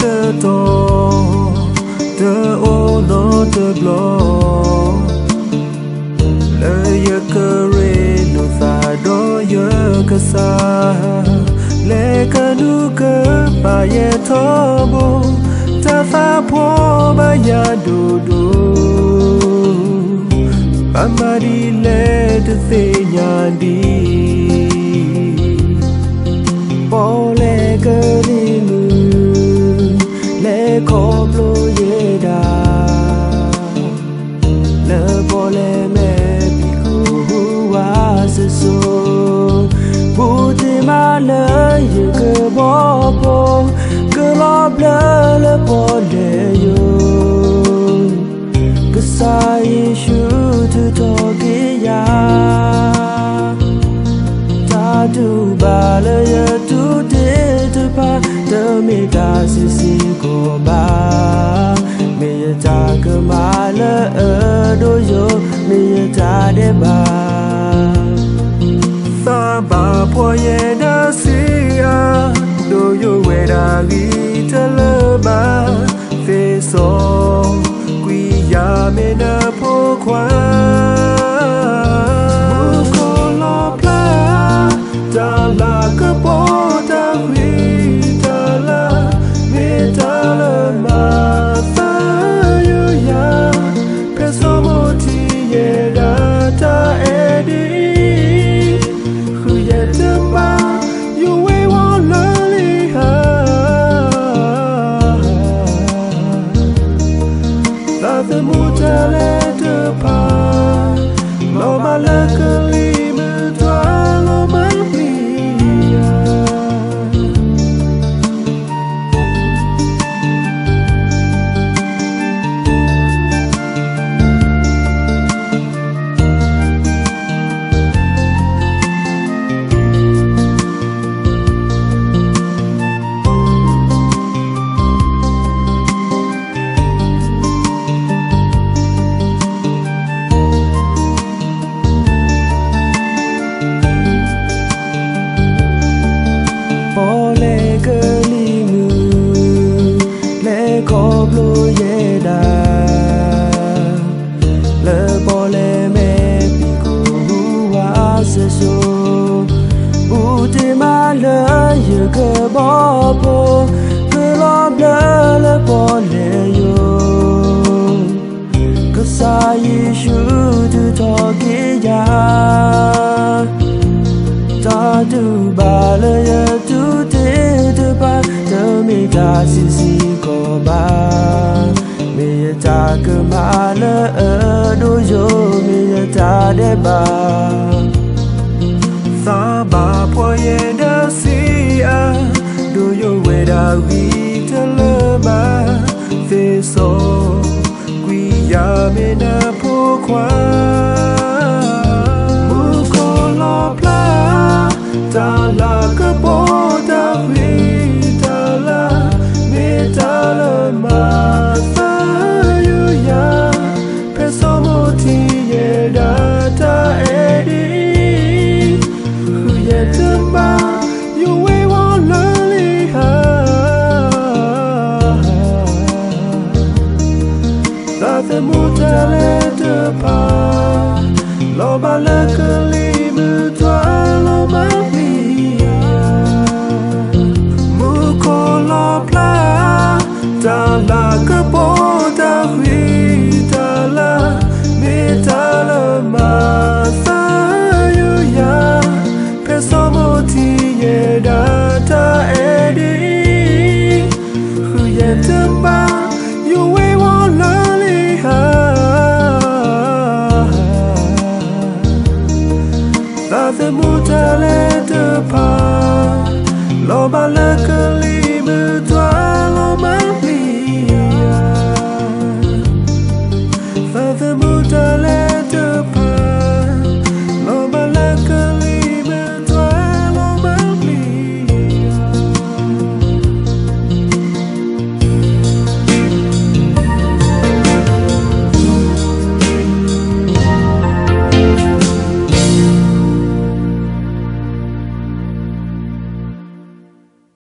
ယတၢ် တအိၣ်နီတဘျီ လၢယကရ့လိာ်သးဒီးယကစၢ်, လဲၤကနူၤကပၤယဲထီဘိ, တၢ်သးဖှီၣ်ဘၣ်ယၤဒိၣ်ဒိၣ်, ဘၣ်မၤဒ်လဲၣ်တသ့ၣ်ညါဒံး, ပီၣ်လဲၣ်ကလံၤမုၢ် လဲၤခီဖျိယဲဒၣ် လၢပီၣ်လဲၣ်မဲာ်ဖံးခိၣ်ဟူးဝးစဲၣ်စိၤ, ဘူးတ့ၢ်မးလၢယကဘီဖိ, ကလီၤဘျၢလၢပီၣ်လဲၣ်ယိာ်, ကစၢ်ယ့ၣ်ၡူးထုးထီၣ်က့ၤယၤ တၢ်တူၢ်ဘၣ်လၢယတူၢ်သ့တဖၣ်, တမ့ၢ်တၢ်ဆံးဆံးကီးဘၣ်, မ့ၢ်ယတၢ်ကမၣ်လၢအဒိၣ်ယိာ်, မ့ၢ်ယတၢ်ဒဲးဘး, သးဘၣ်ဖှီၣ်ယဲဒၣ်ဆံးအါ, ဒိၣ်ယိာ်ဝဲဒၣ်ဂံၢ်တလၢဘၣ်, သ့စီ ကွံာ်ယၤမ့ၢ်နဖိခွါ, မူခိၣ်လီၤဖျါ, တၢ်လၤကပီၤတၢ်ဃံတၢ်လၤ, မ့ၢ်တၢ်လၢမၤသးယုယၤ, ဖဲစီမိၤထံယဲဒၣ်တၢ်အဲၣ်ဒ်အံၤ, ဃုယဲၢ်တဘး, ယဝဲဝီၤလၢလံဟါ သးသမူတၢ်လဲၤတဖၣ်, လီၤဘၣ်လၢကလံၤမုၢ်တွၤလီၤမၢ်လံဧါ. ပီၣ်လဲၣ်ကလံၤမုၢ် လဲၤခီဖျိယဲဒၣ် လၢပီၣ်လဲၣ်မဲာ်ဖံးခိၣ်ဟူးဝးစဲၣ်စိၤ, ဘူးတ့ၢ်မးလၢယကဘီဖိ, ကလီၤဘျၢလၢပီၣ်လဲၣ်ယိာ်, ကစၢ်ယ့ၣ်ၡူးထုးထီၣ်က့ၤယၤ, တၢ်တူၢ်ဘၣ်လၢယတူၢ်သ့တဖၣ်, တမ့ၢ်တၢ်ဆံးဆံးကီးဘၣ်, မ့ၢ်ယတၢ်ကမၣ်လၢအဒိၣ်ယိာ်, မ့ၢ်ယတၢ်ဒဲးဘး, သးဘၣ်ဖှီၣ်ယဲဒၣ်ဆံးအါ, ဒိၣ်ယိာ်ဝဲဒၣ်ဂံၢ်တလၢဘၣ်, သ့စီ ကွံာ်ယၤမ့ၢ်နဖိခွါ, မူခိၣ်လီၤဖျါ, တၢ်လၤကပီၤတၢ်ဃံတၢ်လၤ, မ့ၢ်တၢ်လၢမၤသးယုယၤ, ဖဲစီမိၤထံယဲဒၣ်တၢ်အဲၣ်ဒ်အံၤ, ဃုယဲၢ်တဘး, ယဝဲဝီၤလၢလံဟါ သးသမူတၢ်လဲၤတဖၣ်, လီၤဘၣ်လၢကလံၤမုၢ်တွၤလီၤမၢ်လံဧါ, မူခိၣ်လီၤဖျါ, တၢ်လၤကပီၤတၢ်ဃံတၢ်လၤ, မ့ၢ်တၢ်လၢမၤသးယုယၤ, ဖဲစီမိၤထံယဲဒၣ်တၢ်အဲၣ်ဒ်အံၤ, ဃုယဲၢ်တဘး